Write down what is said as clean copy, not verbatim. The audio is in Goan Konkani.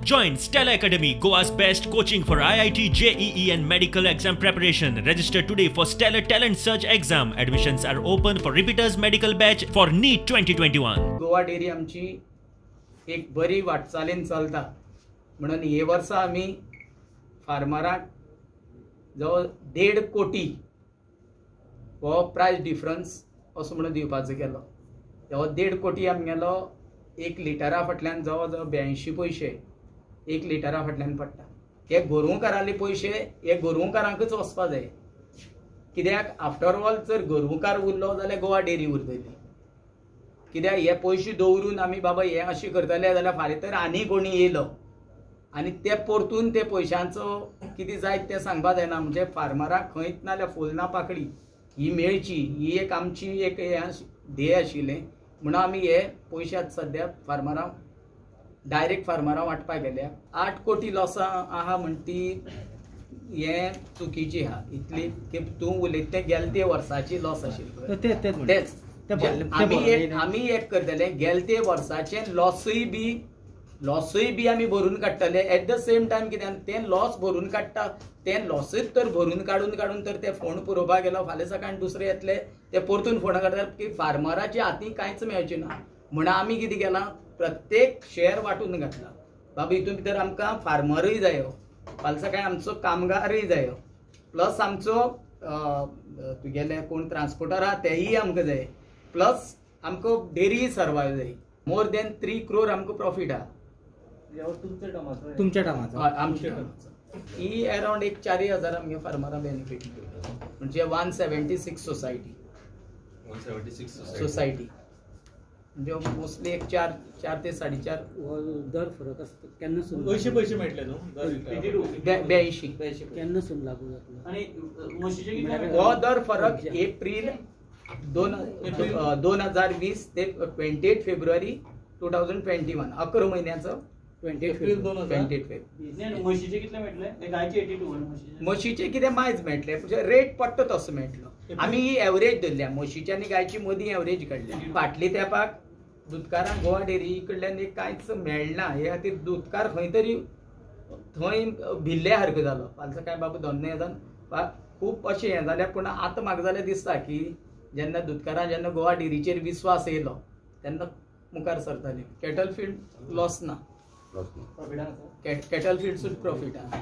Join Stellar Academy, Goa's best coaching for IIT, JEE and medical exam preparation. Register today for Stellar Talent Search exam. Admissions are open for repeaters medical batch for NEET 2021. Goa dairy आमची एक बरी वाटचालीन चलता म्हणून हे वर्सा आमी फार्मराक जवळ 1.5 कोटी हो प्रायस डिफरन्स असो म्हणून दिवपाचो केलो. हो 1.5 कोटी आमगेलो 1 लिटरा फाटल्यान जवळ जवळ 82 पयशे 1 लिटरा फाटल्यान पडटा. हे गोरवकाराले पयशे हे गोरवकारांकूच वचपा जाय, कित्याक आफ्टर ऑल जर गोरवकार उरलो जाल्यार गोवा डेअरी उरतली. कित्याक हे पयशे दवरून आमी बाबा हे अशें करतले जाल्यार फाल्यां तर आनी कोणी येयलो आनी ते परतून ते पयशांचो कितें जायत तें सांगपा जायना. म्हणजे फार्मराक खंयच नाल्यार फुलना पाकळी ही मेळची ही एक आमची एक हें ध्येय आशिल्लें म्हणून आमी हे पयशे आतां सद्या फार्मरांक डायरेक्ट फार्मरां वांटपाक गेल्या. 8 कोटी लॉसां आहा म्हण ती हें चुकीची आहा. इतली की तूं उलयता तें गेले ते वर्साची लॉस आशिल्ली तेच आमी एक करतले गेले ते वर्साचे लॉसूय बी आमी भरून काडटले. एट the same time कितें तें लॉस भरून काडटा, तें लॉसूच तर भरून काडून काडून तर ते फोंड पुरोवपाक गेलो फाल्यां सकाळीं दुसरे येतले ते परतून फोंड काडटात की फार्मराच्या हातीन कांयच मेळचें ना. म्हणून आमी कितें केलां, प्रत्येक शेअर वांटून घातला. बाबा हितून भितर आमकां फार्मरूय जायो, फाल्यां सकाळीं आमचो कामगारूय जायो, प्लस आमचो तुगेले कोण ट्रान्सपोर्टर आहा तेयी आमकां जाय, प्लस आमकां डेअरी सर्वायव जाय. मोर देन 3 क्रोर आमकां प्रॉफीट आहा. तुमच्या टायमाचो आमच्या टायमाचो ही अरावंड एक 4,000 आमगे फार्मरां बेनिफीट, म्हणजे 176 सोसायटी 176 सोसायटी म्हणजे मोस्टली एक 4 ते 4.5 दर फरक आसता. केन्ना सून अंयशीं पयशे मेळटले न्हू, 82 केन्ना सून लागू जातलो आनी म्हशीचे हो दर फरक एप्रील 2020 ते 28 फेब्रुवारी 2021 11 म्हयन्याचो 28 फेब्रुवारी. म्हशीचे कितले मेळटले? गायचे 82. म्हशीचे कितें मायज मेळटले, म्हणजे रेट पडटा तसो मेळटलो. आमी ही एवरेज धरल्या, म्हशीच्या आनी गायची मदीं एवरेज काडल्या. फाटली तेंपाक दुदकारांक गोवा डेअरी कडल्यान एक कांयच मेळना, हे खातीर दुदकार खंय तरी थंय भिल्ल्या सारको जालो. फाल्यां सकाळीं बाबा दोन जावन खूब अशें हें जालें. पूण आतां म्हाका जाल्यार दिसता की जेन्ना दुदकारां जेन्ना गोवा डेअरीचेर विस्वास येयलो तेन्ना मुखार सरताली. कॅटल फीड लॉस ना, कॅटल फीड सुद्दां प्रॉफीट आहा.